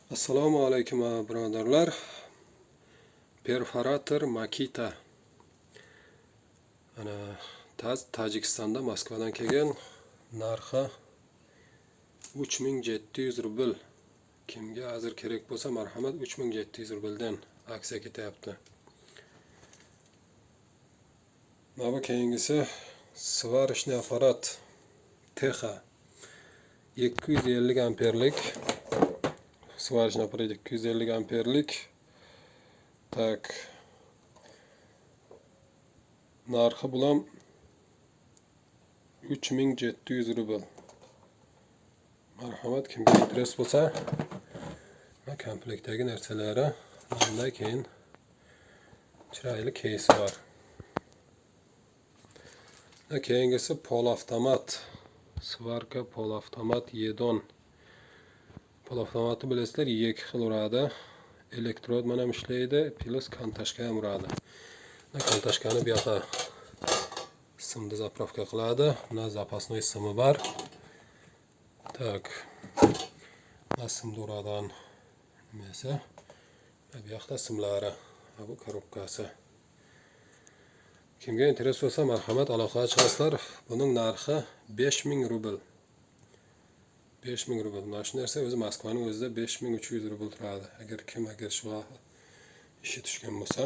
Assalomu alaykum, birodarlar. Perforator Makita. Ana Tojikistonda, Moskvadan kelgan. Narxi 3700 rubl. Kimga hozir kerak bo'lsa, marhamat, 3700 rubldan aksiya ketyapti. Mana bu keyingisi сварочный аппарат Texa 250 amperlik сварочный аппарат, 250 amperlik. Так. Narxi bulam 3700 rubl. Marhamat, kimga интерес bo'lsa, mana komplektdagi narsalari. Bundan keyin chiroyli кейс i bor. Keyingisi полуавтомат. Сварка полуавтомат Yedon. Полуавтомат ni bilasizlar, ikki xil uradi. Elektrod bilan ham ishlaydi, плюс катушка ham uradi. Катушка ni bu yoqqa simni заправка qiladi. Mana запасной simi bor. Так. Mana simni uradigan nimasi. Bu yoqda simlari. Bu коробка si. Kimga интерес bo'lsa, marhamat, aloqaga chiqasizlar. Buning narxi 5000 rubl. 5000 rubl. Mana shu narsa o'zi Moskvaning o'zida 5300 rubl turadi. Agar kim agar shu ishi tushgan bo'lsa.